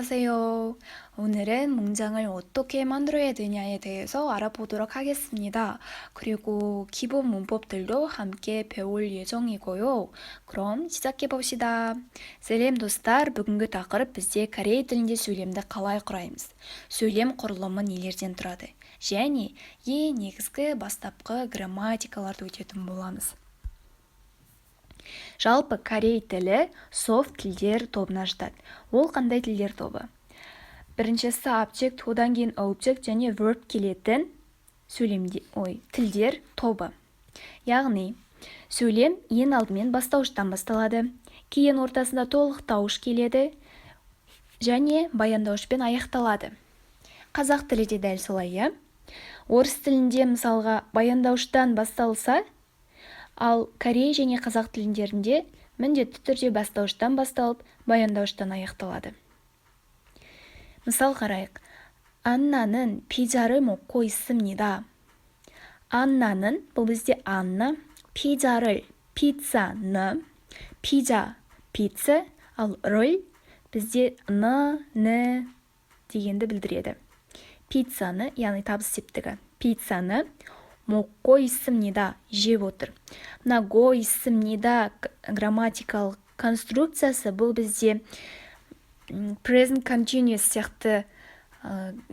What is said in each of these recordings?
안녕하세요. 오늘은 문장을 어떻게 만들어야 되냐에 대해서 알아보도록 하겠습니다. 그리고 기본 문법들도 함께 배울 예정이고요. 그럼 시작해 봅시다. Сәлем, достар! Бүгінгі тақырып бізде корей тілінде сөйлемді қалай құраймыз? Сөйлем құрылымы нелерден тұрады? Және ең негізгі бастапқы грамматикаларды өтетін боламыз. Жалпы, корей тілі софт тілдер тобына жатады. Ол қандай тілдер тобы? Бірінші subject, одан кейін object және verb келетін сөйлемде, ой, тілдер тобы. Яғни сөйлем ең алдымен бастауыштан басталады, кейін ортасында толықтауыш келеді және баяндауышпен аяқталады. Қазақ тілі де дәл солай, иә. Орыс тілінде, мысалға, баяндауыштан басталса, ал корей және қазақ тілдерінде міндетті түрде бастауыштан басталып, баяндауыштан аяқталады. Мысал қарайық. Анна는 피자를 먹고 있습니다. 안나는, бұл бізде Анна, 피자를, пиццаны, пиджа, пицца, ал рыл бізде ны, ні дегенді білдіреді. Пиццаны, яғни табыс септігі. Пиццаны 먹고 있습니다, жеп отыр. Мына 고 있습니다 грамматикалық конструкциясы, бұл бізде present continuous сияқты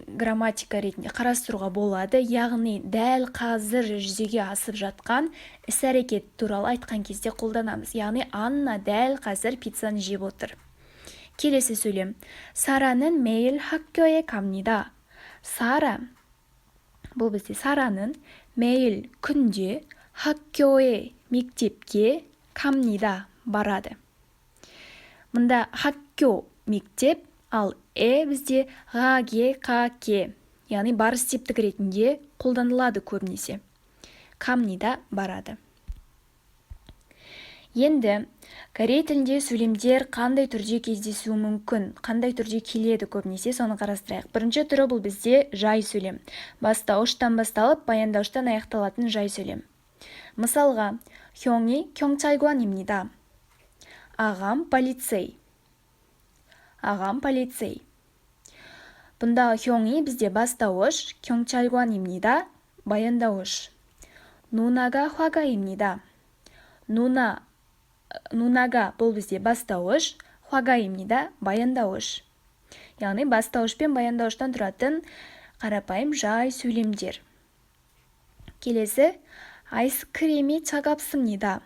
грамматика ретінде қарастыруға болады, яғни дәл қазір жүзеге асып жатқан іс әрекет туралы айтқан кезде қолданамыз. Яғни Анна дәл қазір пиццаны жеп отыр. Келесі сөйлем. Сара는 매일 학교에 갑니다. Сара, бұл бізде Сараның, 매일 күнде, 학교에 мектепке, 갑니다 барады. Мында 학교 мектеп, ал е бізде ға, ге, қа, ке, яғни барыс септік ретінде қолданылады көбінесе. 갑니다 барады. Енді корей тілінде сөйлемдер қандай түрде кездесуі мүмкін, қандай түрде келеді көбінесе, соны қарастырайық. Бірінші түрі, бұл бізде жай сөйлем, бастауыштан басталып, баяндауыштан аяқталатын жай сөйлем. Мысалға, 형이 경찰관입니다. Ағам полицей. Ағам полицей. Бұндағы 형이 бізде бастауыш, 경찰관입니다 баяндауыш. 누나가 화가입니다. 누나, 누나가, бұл бізде бастауыш, 화가입니다 баяндауыш. Яғни бастауыш пен баяндауыштан тұратын қарапайым жай сөйлемдер. Келесі, 아이스크림이 차갑습니다.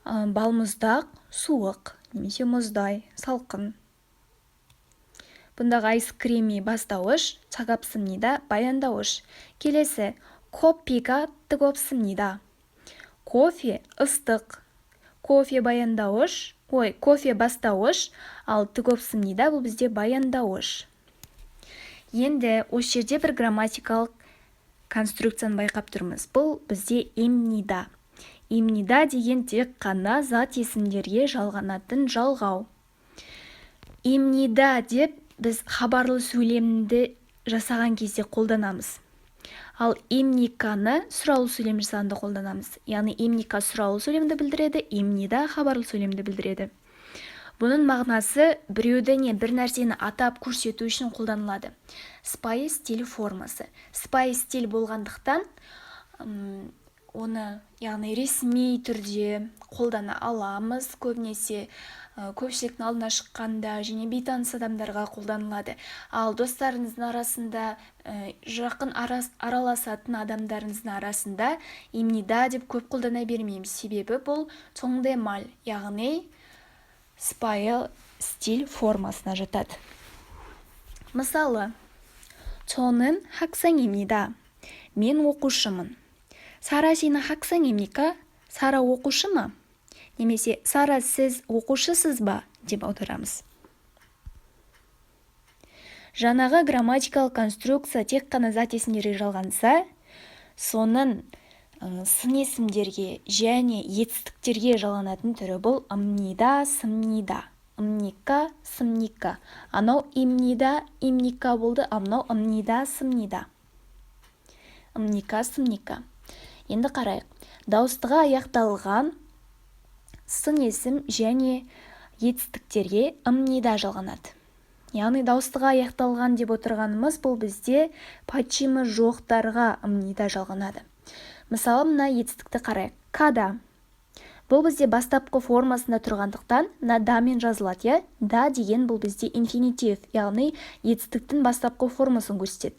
Балмұздақ суық немесе мұздай, салқын. Бұндағы 아이스크림이 бастауыш, 차갑습니다 баяндауыш. Келесі, 커피가 뜨겁습니다. Кофе ыстық. Кофе баяндауыш, ой, кофе бастауыш, ал 뜨겁습니다 бұл бізде баяндауыш. Енді осы жерде бір грамматикалық конструкцияны байқап тұрмыз. Бұл бізде 입니다. 입니다 деген тек қана зат есімдерге жалғанатын жалғау. 입니다 деп біз хабарлы сөйлемді жасаған кезде қолданамыз, ал 입니까ны сұраулы сөйлем жасағанда қолданамыз. Яғни 입니까 сұраулы сөйлемді білдіреді, 입니다 хабарлы сөйлемді білдіреді. Бұның мағынасы біреуді не бір нәрсені атап көрсету үшін қолданылады. Сыпайы стиль формасы. Сыпайы стиль болғандықтан, оны, яғни, ресми түрде қолдана аламыз. Көбінесе көпшіліктің алдына шыққанда және бейтаныс адамдарға қолданылады. Ал достарыңыздың арасында, жақын араласатын адамдарыңыздың арасында 입니다 деп көп қолдана бермейміз, себебі бұл 존댓말, яғни сыпайы стиль формасына жатады. Мысалы, 저는 학생입니다. Мен оқушымын. Сара 씨는 학생입니까? Сара оқушы ма? Немесе Сара, сіз оқушысыз ба деп аударамыз. Жаңағы грамматикалық конструкция тек қана зат есімдерге жалғанса, соның сын есімдерге және етістіктерге жалғанатын түрі бұл ымнида, сымнида, ымника, сымника. Анау 입니다, 입니까 болды, ал мынау ымнида, сымнида, ымника, сымника. Енді қарайық. Дауыстыға аяқталған сын есім және етістіктерге ымнида жалғанады. Яғни дауыстыға аяқталған деп отырғанымыз, бұл бізде 받чимі жоқтарға ымнида жалғанады. Мысалы, мына етістікті қарайық. Када. Бұл бізде бастапқы формасында тұрғандықтан, мына дамен жазылады, иә? Да деген бұл бізде инфинитив, яғни етістіктің бастапқы формасын көрсетеді.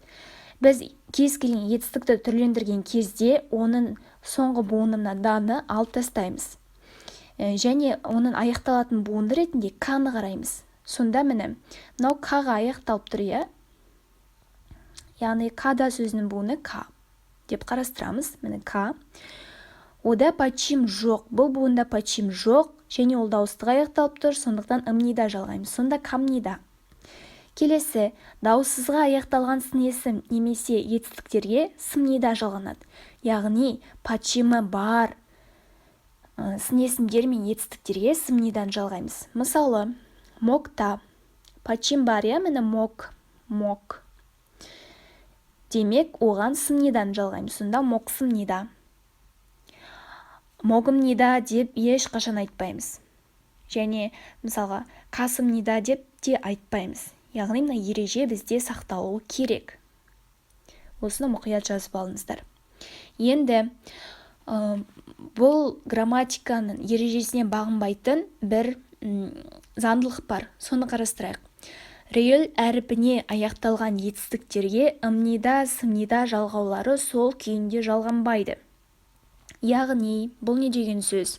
Біз кез келген етістікті түрлендірген кезде оның соңғы буыны, мына даны алып тастаймыз. Және оның аяқталатын буыны ретінде каны қараймыз. Сонда, міне, мынау каға аяқталып тұр, иә? Яғни када сөзінің буыны ка деп қарастырамыз. Міне, ка. Ода 받침 жоқ. Бұл буында 받침 жоқ және ол дауыстыға аяқталып тұр, сондықтан ымнида жалғаймыз. Сонда камнида. Келесі, дауыссызға аяқталған сын есім немесе етістіктерге сымнида жалғанады. Яғни 받침і бар сын есімдер мен етістіктерге сымнидан жалғаймыз. Мысалы, 먹다. 받침 бар, иә, міне, мок, мок. Демек, оған сымнидан жалғаймыз. Сонда 먹습니다. 먹음니다 деп ешқашан айтпаймыз. Және мысалға касымнида деп те айтпаймыз. Яғни мына ереже бізде сақталуы керек. Осыны мұқият жазып алыңыздар. Енді бұл грамматиканың ережесіне бағынбайтын бір заңдылық бар, соны қарастырайық. Риэл әрпіне аяқталған етістіктерге ымнида, сымнида жалғаулары сол күйінде жалғанбайды. Яғни бұл не деген сөз?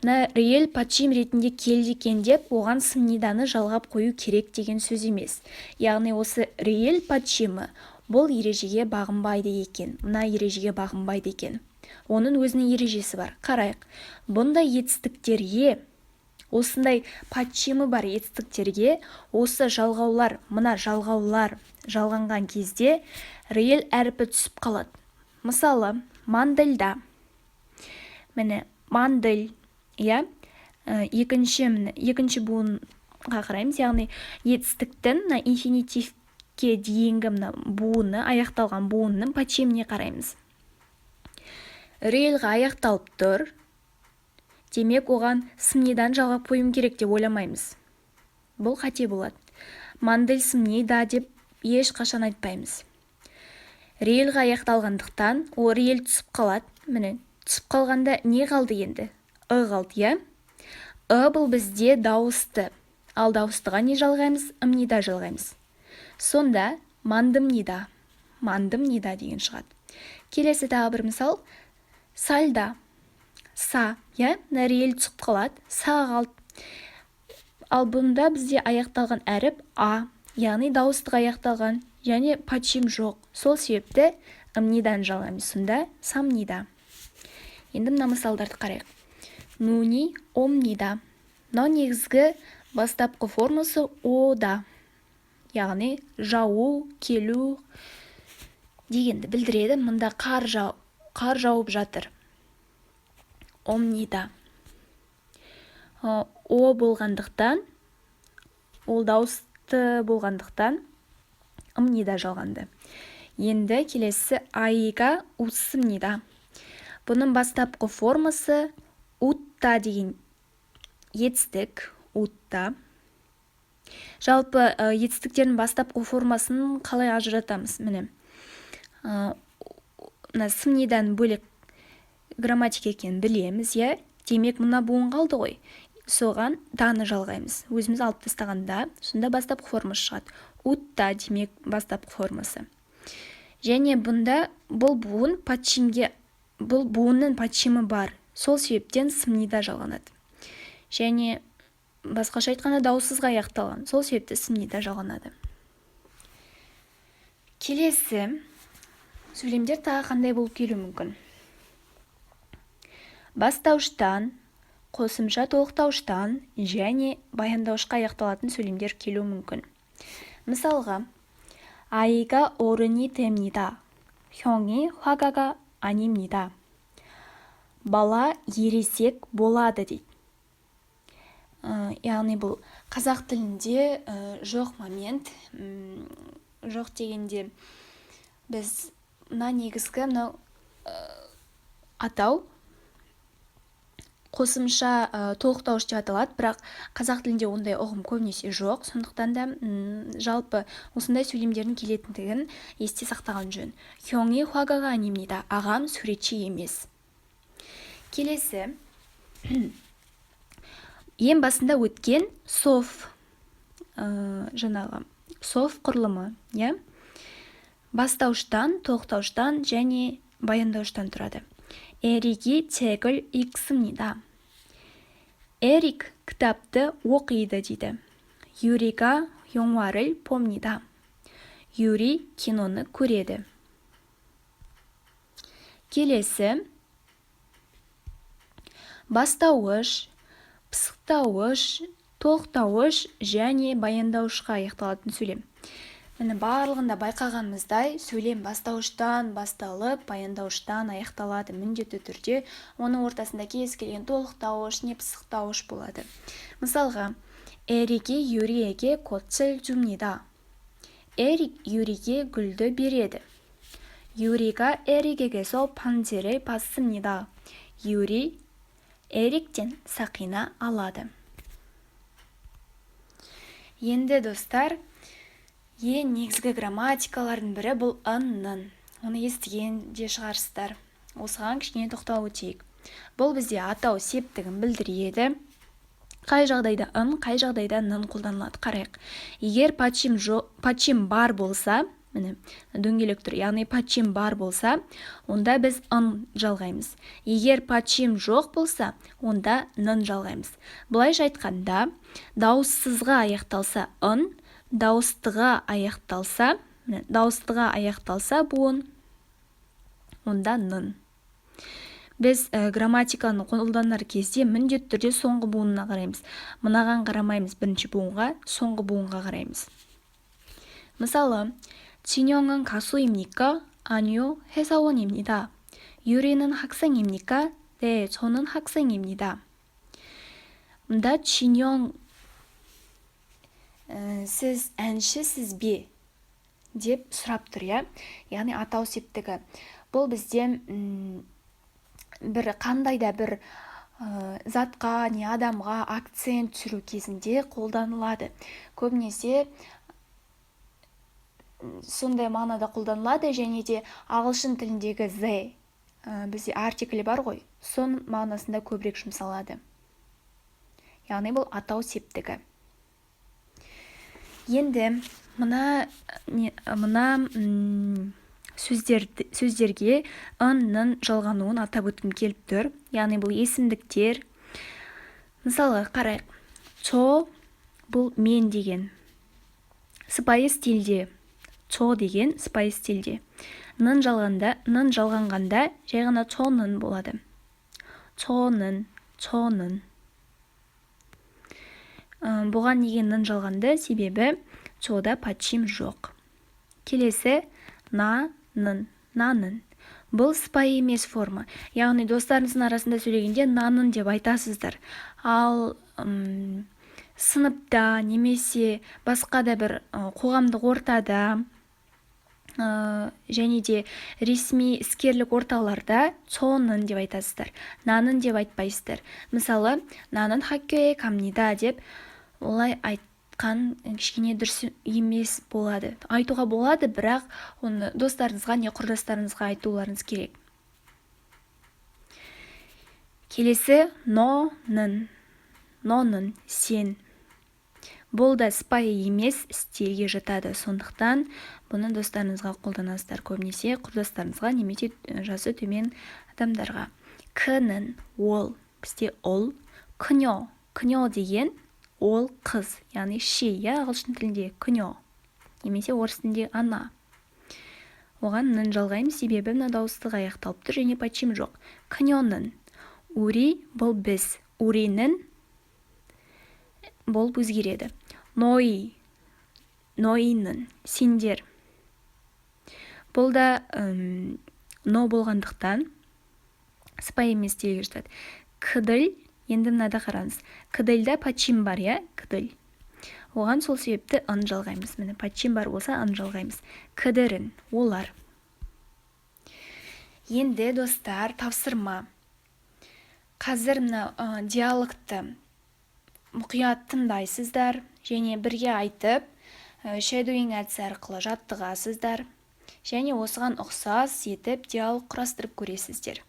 Мына риэл 받침 ретінде келді екен деп, оған сымниданы жалғап қою керек деген сөз емес. Яғни осы риэл 받침і бұл ережеге бағынбайды екен, мына ережеге бағынбайды екен. Оның өзінің ережесі бар. Қарайық. Бұндай етістіктерге, осындай 받чимі бар етістіктерге осы жалғаулар, мына жалғаулар жалғанған кезде риэл әрпі түсіп қалады. Мысалы, 만들다. Міне, 만들, иә? Екінші, міне, екінші буынға қараймыз, яғни етістіктің мына инфинитивке дейінгі мына буыны, аяқталған буынның 받чиміне қараймыз. Риэлға аяқталып тұр. Демек, оған сымнидан жалғап қоюым керек деп ойламаймыз. Бұл қате болады. 만들습니다 деп ешқашан айтпаймыз. Риэлға аяқталғандықтан, ол риэл түсіп қалады. Міне, түсіп қалғанда не қалды енді? Ы қалды, иә? Ы бұл бізде дауысты. Ал дауыстыға не жалғаймыз? Ымнида жалғаймыз. Сонда 만듭니다. 만듭니다 деген шығады. Келесі тағы бір мысал. 살다. Са, иә? Мына риэл түсіп қалады. Са қалды. Ал бұнда бізде аяқталған әріп а, яғни дауыстыға аяқталған және 받чим жоқ. Сол себепті ымнидан жалғаймыз. Сонда 삽니다. Енді мына мысалдарды қарайық. 눈이 옵니다. Мынау негізгі бастапқы формасы ода. Яғни жауу, келу дегенді білдіреді. Мында қар жауып жатыр. 옵니다. О болғандықтан, ол дауысты болғандықтан ымнида жалғанды. Енді келесі, 아이가 웃습니다. Бұның бастапқы формасы 웃다 деген етістік, 웃다. Жалпы етістіктердің бастапқы формасын қалай ажыратамыз? Міне, мына сымнидан бөлек грамматика екенін білеміз, иә? Демек, мына буын қалды ғой. Соған даны жалғаймыз. Өзіміз алып тастағанда, сонда бастапқы формасы шығады. 웃다, демек, бастапқы формасы. Және бұнда бұл буын 받чимге, бұл буынның 받чимі бар. Сол себептен сымнида жалғанады. Және басқаша айтқанда, дауыссызға аяқталған. Сол себепті сымнида жалғанады. Келесі сөйлемдер тағы қандай болып келуі мүмкін? Бастауыштан, қосымша толықтауыштан және баяндауышқа аяқталатын сөйлемдер келуі мүмкін. Мысалға, 아이가 어른이 됩니다. 형이 화가가 아닙니다. Бала ересек болады дейді. Яғни бұл қазақ тілінде жоқ момент, жоқ дегенде, біз мына негізгі мынау атау Қосымша толықтауыш деп аталады, бірақ қазақ тілінде ондай ұғым көбінесе жоқ. Сондықтан да жалпы осындай сөйлемдердің келетіндігін есте сақтаған жөн. 형이 화가가 아닙니다. Ағам суретші емес. Келесі ең басында өткен СОВ, жаңағы СОВ құрылымы, иә, бастауыштан, толықтауыштан және баяндауыштан тұрады. Эрики 책을 읽습니다. Эрик кітапты оқиды дейді. Юри가 영화를 봅니다. Юри киноны көреді. Келесі бастауыш, пысықтауыш, толықтауыш және баяндауышқа аяқталатын сөйлем. Міне, барлығында байқағанымыздай, сөйлем бастауыштан басталып, баяндауыштан аяқталады. Міндетті түрде оның ортасында кез келген толықтауыш не пысықтауыш болады. Мысалға, Эрики Юриге 꽃을 줍니다. Эрик Юриге гүлді береді. Юри가 Эрик에게서 반지를 받습니다. Юри Эриктен сақина алады. Енді, достар, ең негізгі грамматикалардың бірі бұл ын-нын. Оны естіген де шығарсыздар. Осыған кішкене тоқталып өтейік. Бұл бізде атау септігін білдіреді. Қай жағдайда ын, қай жағдайда нын қолданылады, қарайық. Егер 받침 бар болса, міне, дөңгелек тұр, яғни 받침 бар болса, онда біз ын жалғаймыз. Егер 받침 жоқ болса, онда нын жалғаймыз. Былайша айтқанда, дауыссызға аяқталса ын, дауыстыға аяқталса, міне, дауыстыға аяқталса буын, онда нын. Біз грамматиканы қолданар кезде міндетті түрде соңғы буынына қараймыз. Мынаған қарамаймыз, бірінші буынға, соңғы буынға қараймыз. Мысалы, 진영은 가수입니까? 아니요, 회사원입니다. 유리는 학생입니까? 네, 저는 학생입니다. Мында Чиньон сіз әншісіз бе деп сұрап тұр, иә, яғни атау септігі. Бұл бізде бір қандай да бір затқа не адамға акцент түсіру кезінде қолданылады. Көбінесе сондай мағынада қолданылады және де ағылшын тіліндегі the бізде артиклі бар ғой, соның мағынасында көбірек жұмсалады. Яғни бұл атау септігі. Енді мына сөздерге ын-нын жалғануын атап өткім келіп тұр. Яғни бұл есімдіктер. Мысалы, қарайық. 저 бұл мен деген. Сыпайы стильде. 저 деген сыпайы стильде. Нын жалғанғанда жай ғана 저는 болады. 저는, 저는. Бұған неге нын жалғанды? Себебі 저да 받침 жоқ. Келесі 나는, 나는. Бұл сыпайы емес форма. Яғни достарыңыздың арасында сөйлегенде 나는 деп айтасыздар. Ал сыныпта немесе басқа да бір қоғамдық ортада және де ресми іскерлік орталарда 저는 деп айтасыздар. 나는 деп айтпайсыздар. Мысалы, 나는 학교에 갑니다 деп олай айтқан кішкене дұрыс емес болады. Айтуға болады, бірақ оны достарыңызға не құрдастарыңызға айтуларыңыз керек. Келесі 너는, 너는 сен. Бұл да сыпайы емес стильге жатады. Сондықтан бұны достарыңызға қолданасыздар, көбінесе құрдастарыңызға немесе жасы төмен адамдарға. 그는 ол, бізде ұл. 그녀, 그녀 деген ол қыз, яғни she, иә, ағылшын тілінде 그녀 немесе орыс тілінде она. Оған нын жалғаймыз, себебі мына дауыстық аяқталып тұр және 받침 жоқ. 그녀는. 우리 бұл біз. 우리는 болып өзгереді. 너희, 너희는 сендер. Бұл да 너 болғандықтан сыпайы емес стильге жатады. 그들, енді мынада қараңыз. 그들да 받침 бар, иә, 그들. Оған сол себепті ын жалғаймыз. Міне, 받침 бар болса, ын жалғаймыз. 그들은 олар. Енді, достар, тапсырма. Қазір мына диалогты мұқият тыңдайсыздар және бірге айтып, shadowing әдісі арқылы жаттығасыздар және осыған ұқсас етіп диалог құрастырып көресіздер.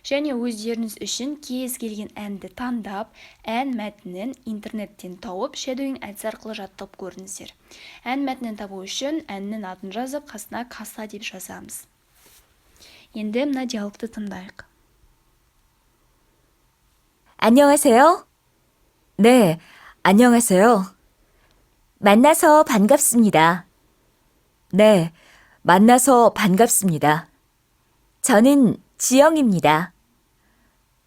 Және өздеріңіз үшін кез келген әнді таңдап, ән мәтінін интернеттен тауып, shadowing әдісі арқылы жаттығып көріңіздер. Ән мәтінін табу үшін әннің атын жазып, қасына «가사» деп жазамыз. Енді мына диалогты тыңдайық. 안녕하세요. 네, 안녕하세요. 만나서 반갑습니다. 네, 만나서 반갑습니다. 저는 지영입니다.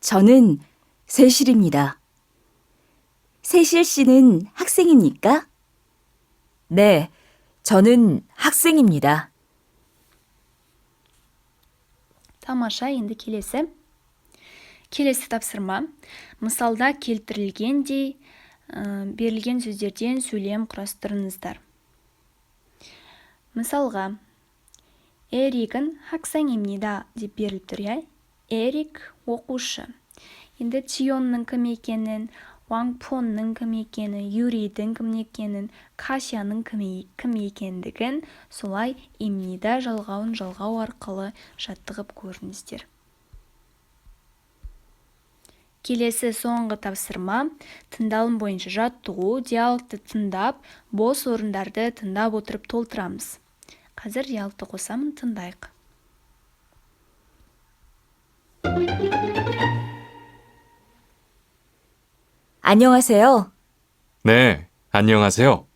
저는 세실입니다. 세실 씨는 학생입니까? 네, 저는 학생입니다. Тамаша! Енді келесі тапсырма: мысалда келтірілгендей, берілген сөздерден сөйлем құрастырыңыздар. Мысалға, «Эригін 학생입니다» деп беріліп тұр, иә, Эрик оқушы. Енді Чионның кім екенін, Вангпонның кім екенін, Юридің кім екенін, Касяның кім екендігін солай 입니다 жалғауын жалғау арқылы жаттығып көріңіздер. Келесі, соңғы тапсырма: тыңдалым бойынша жаттығу. Диалогты тыңдап, бос орындарды тыңдап отырып толтырамыз. Қазір диалогты қосамын, тыңдайық. 안녕하세요. 네, 안녕하세요.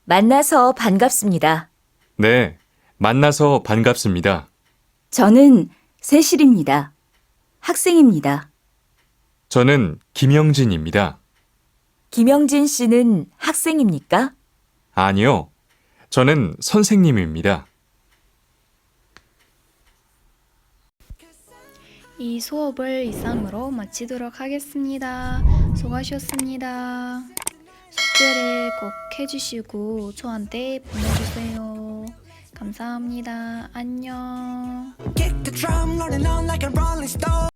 만나서 반갑습니다. 네, 만나서 반갑습니다. 저는 세실입니다. 학생입니다. 저는 김영진입니다. 김영진 씨는 학생입니까? 아니요, 저는 선생님입니다. 이 수업을 이상으로 마치도록 하겠습니다. 수고하셨습니다. 숙제를 꼭 해주시고 저한테 보내주세요. 감사합니다. 안녕. Kick the drum, rolling on like a rolling stone.